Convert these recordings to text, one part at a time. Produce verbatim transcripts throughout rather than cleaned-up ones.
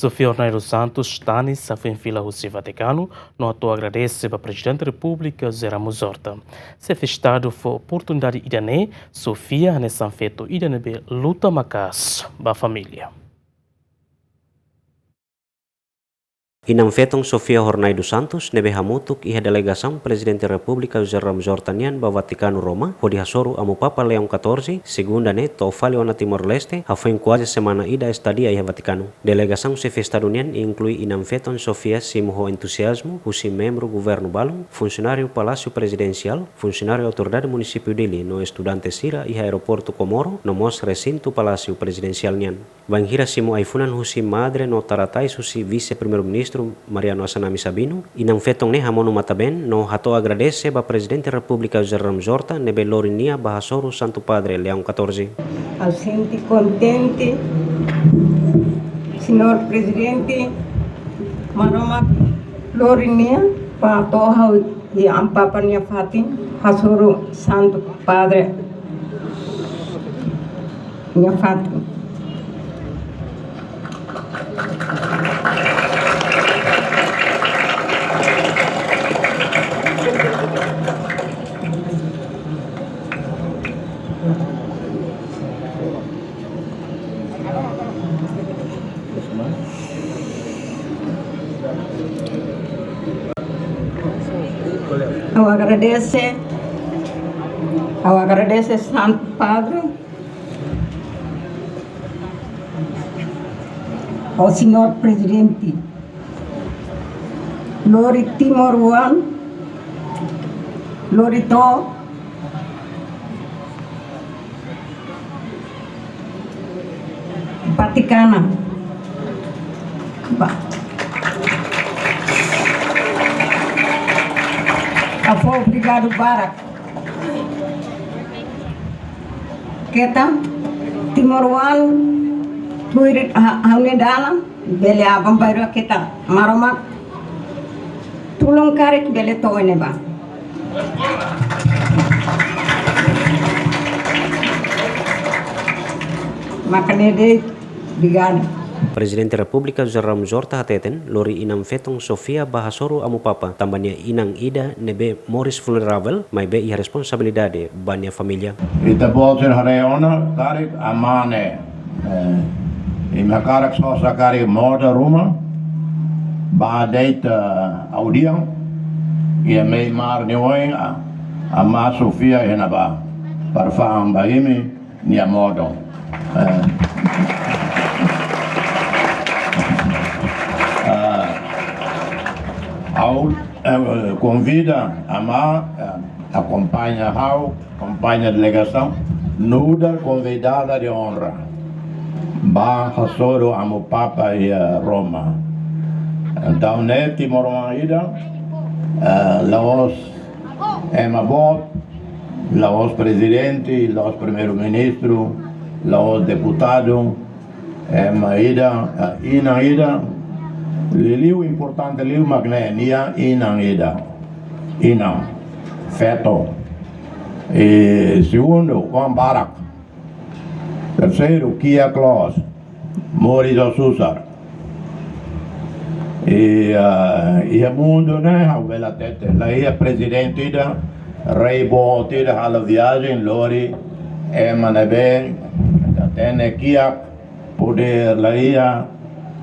Sofia Hornai dos Santos tanis hafoin fila husi Vatikanu no hato'o agradese ba Prezidente Repúblika José Ramos Horta. Xefe Estadu fó oportunidade ida-ne'e Sofia hanesan feto ida ne'ebé luta maka'as ba família. Inan-feton Sofia Hornai dos Santos ne'ebé hamutuk iha delegasaun Prezidente Repúblika José Ramos Horta nian ba Vatikanu, Roma, hodi hasoru Amu Papa Leão catorze, segunda ne'e to'o fali ona Timor-Leste, hafoin kuaze semana ida estadia iha Vatikanu. Delegasaun Xefe Estadu nian inklui inan-feton Sofia simu ho entuziazmu husi membru governu balun, funsionáriu Palásiu Prezidensiál, funsionáriu Autoridade Munisípiu Dili no estudante sira iha Aeroportu Comoro no mós resintu Palásiu Prezidensiál nian. Bainhira simu ai-funan husi madre no tara tais husi Vise-Primeiru-Ministru Mariano Assanami Sabino, inan-feton ne'e hamonu matan-been no hato'o agradese ba Prezidente Repúblika José Ramos Horta ne'ebé lori nia ba hasoru Santu Padre Leão catorze. Ha'u sente kontente, Señór Prezidente, Maromak lori nia ba to'o ha'u iha Amu Papa nia fatin, hasoru Santu Padre nia fatin. Ha'u agradese, ha'u agradese Santu Padre, ho Señór Prezidente. Lori timoroan, lori to'o Vatikanu. Ba. Ha'u fó obrigadu barak. Keta timoroan, tuir ha-, ha'u-nia dalan, bele aban-bainrua keta Maromak tulun karik bele to'o iha ne'ebá. Maka ne'e de'it, obrigadu. Prezidente Repúblika José Ramos Horta hateten, lori inan-feton Sofia ba hasoru Amu Papa, tanba nia inan ida ne'ebé moris vulneravel, maibé iha responsabilidade ba nia família. Ita-boot sira haree ona karik amá ne'e, eh, imi hakarak sosa karik moda ruma, bá de'it, eh, audiang, iha mei mar nia oin, a-, amá Sofia iha ne'ebá, para fa'an ba imi nia modo. Eh. Ah, ha'u, eh, konvida amá, eh, akompaña ha'u, akompaña delegasaun, nu'udar konvidada de honra ba hasoru Amu Papa iha Roma. Entaun, ne'e timoroan ida, eh, la'ós ema boot, la'ós prezidente, la'ós primeiru-ministru, la'ós deputadu, ema ida, eh, inan ida, liuliu importante liu mak ne'e nia inan ida, inan, feto. I segundu, oan barak. Terseiru, kiak loos, moris ho susar. I, ah, iha mundu ne'e, ha'u bele hatete, la iha prezidente ida, rei boot ida, halo viajen, lori ema ne'ebé hatene kiak, podér la iha,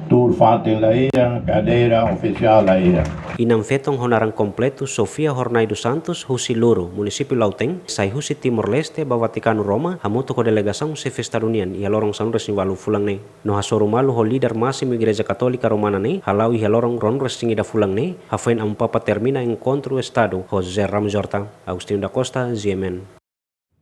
tuur fatin la iha, kadeira ofisiál la iha. Inan-feton ho naran kompletu Sofia Hornai dos Santos, husi Luru, Munisípiu Lautém, sai husi Timor-Leste ba Vatikanu, Roma, hamutuk ho delegasaun Xefe Estadu nian iha loron sanulu-resin-ualu fulan ne'e. No hasoru malu ho líder másimu Igreja Katólika Romana ne'e hala'o iha loron ruanulu-resin-ida fulan ne'e, hafoin Amu Papa termina enkontru Estadu ho José Ramos Horta. Agostinho da Costa, G M N.